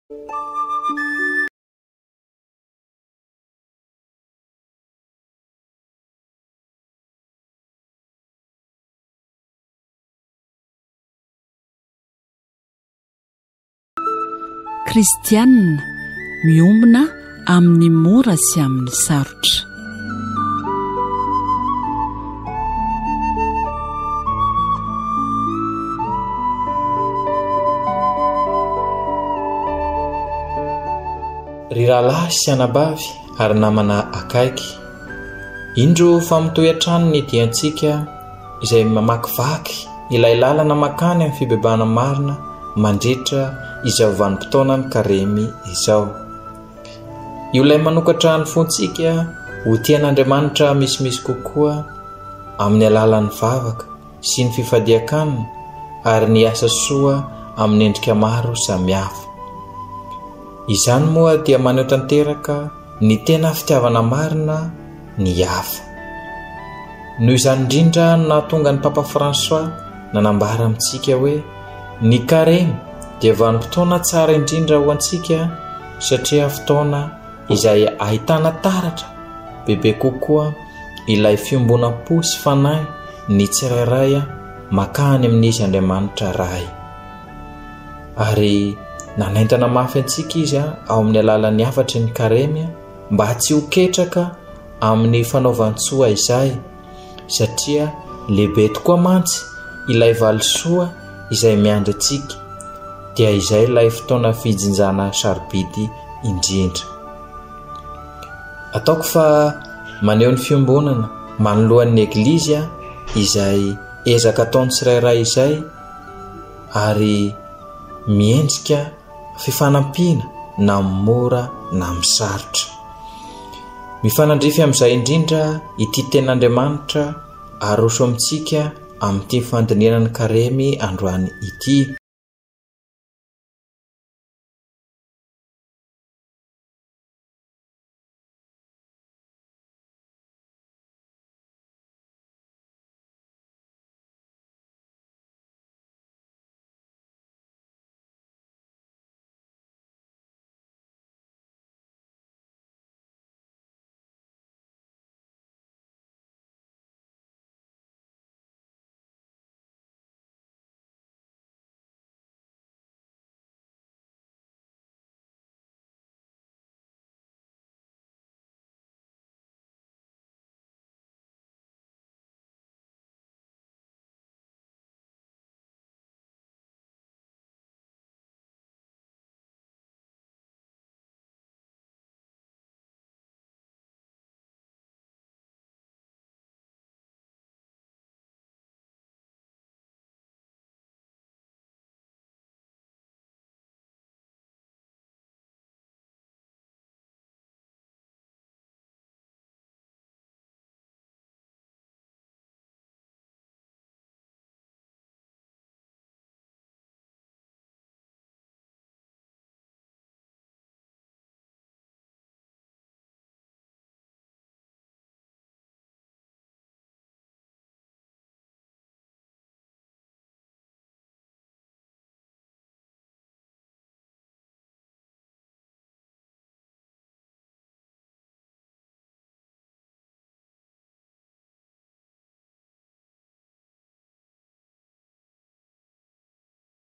Kristianina, miombona amin'ny mora sy amin'ny sarotra. Ry rahalahy sy anabavy ary namana akaiky, indro fa mitohy hatrany ny diantsika izay mamakivaky ilay lalana makany amin'ny fibebahana marina mandritra izao vanim-potoanan'ny Karemy izao. Io ilay manokatra ny fontsika ho tia an'Andriamanitra misimisy kokoa amin'ny alalan'ny vavaka sy ny fifadian-kanina ary ny asa soa amin'ny endrika maro samihafa. Izany moa dia maneho tanteraka ny tena fitiavana marina ny hafa. Noho izany indrindra no nahatonga ny Papa François nanambara amintsika hoe ny Karemy dia vanim-potoana tsara indrindra ho antsika satria fotoana izay ahitana taratra bebe kokoa ilay fiombonam-po sy fanahy ny tsirairay makany amin'Izy Andriamanitra Ray. Ary nanaintana mafy antsika Izy ao amin'ny alalan'ny hafatry ny Karemy mba tsy ho ketraka amin'ny fanaovan-tsoa izay satria lehibe tokoa mantsy ilay valisoa izay miandry antsika dia izay ilay fotoana fijinjana sarobidy indrindra. Ataoko fa maneho ny fiombonana manoloan'ny Eglizy izay ezaka ataon'ny tsirairay izay ary miendrika fifanampiana na amin'ny mora na amin'ny sarotra. Mifanandrify amin'izay indrindra ity tenin'Andriamanitra aroso amintsika amin'ity fandinihana ny Karemy androany ity.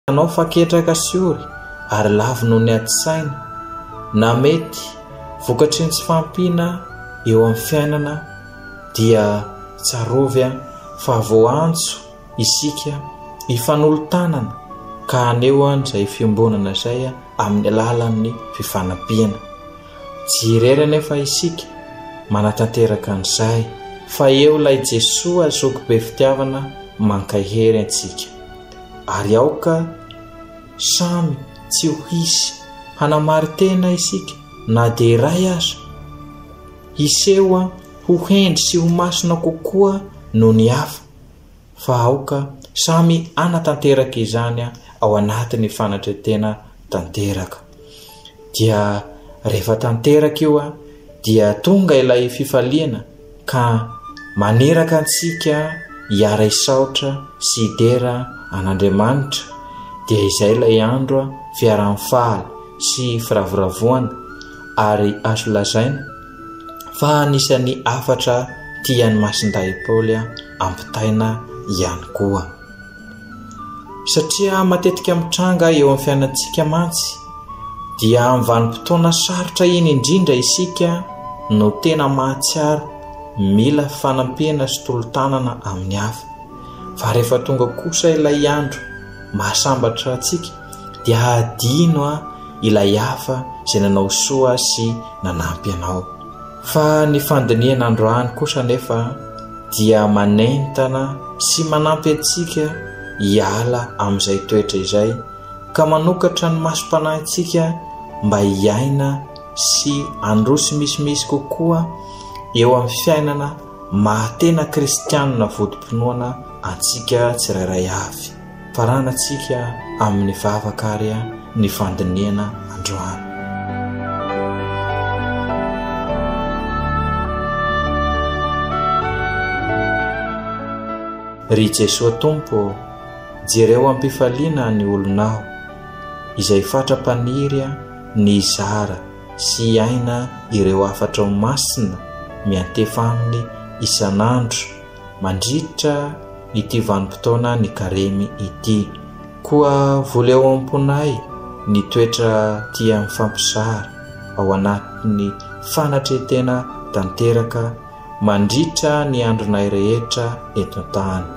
Anao fa ketraka sy ory ary lavo noho ny ady saina, na mety vokatry ny tsy fahampiana eo amin'ny fiainana dia tsarovy fa voaantso isika hifanolo-tanana ka haneho an'izay fiombonana izay amin'ny alalan'ny fifanampiana. Tsy irery anefa isika manatanteraka an'izay fa eo ilay Jesoa Zoky be fitiavana mankahery antsika. Ary aoka samy tsy ho hisy hanamari-tena isika na dia iray aza, hiseho ho hendry sy ho masina kokoa noho ny hafa, fa aoka samy hanatanteraka izany ao anatin'ny fanatren-tena tanteraka. Dia rehefa tanteraka io dia tonga ilay fifaliana ka maniraka antsika hiara-hisaotra sy hidera an'Andriamanitra, dia izay ilay andro fiaraha-mifaly. sy firavoravoana ary azo lazaina fa anisan'ny hafatra tian'i Masindahy Paoly ampitaina ihany koa. Satria matetika mitranga eo amin'ny fiainantsika mantsy dia amin'ny vanim-potoana sarotra iny indrindra isika no tena mahatsiaro mila fanampiana sy tolo-tanana amin'ny hafa. Fa rehefa tonga kosa ilay andro mahasambatra antsika dia hadino ilay hafa izay nanao soa sy nanampy anao. Fa ny fandinihana androany kosa anefa dia manentana sy manampy antsika hiala amin'izay toetra izay ka manokatra ny masom-panahintsika mba hiaina sy handroso misimisy kokoa eo amin'ny fiainana maha tena kristianina vodim-pinoana antsika tsirairay avy. Faranantsika amin'ny vavaka ary ny fandinihana androany. Ry Jesoa Tompo ô, jereo am-pifaliana ny olonao, izay fatra-paniry ny hizara sy hiaina ireo hafatrao masina miantefa aminy isan'andro mandritra ity vanim-potoana ny Karemy ity. Koa voleo ao am-ponay ny toetra tia mifampizara ao anatin'ny fanatren-tena tanteraka mandritra ny andronay rehetra eto an-tany.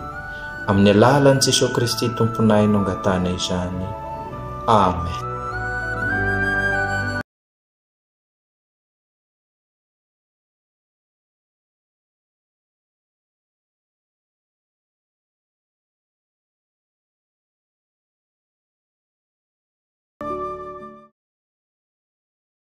Amin'ny alalan'i Jesoa Kristy Tomponay no angatahana izany. Amen.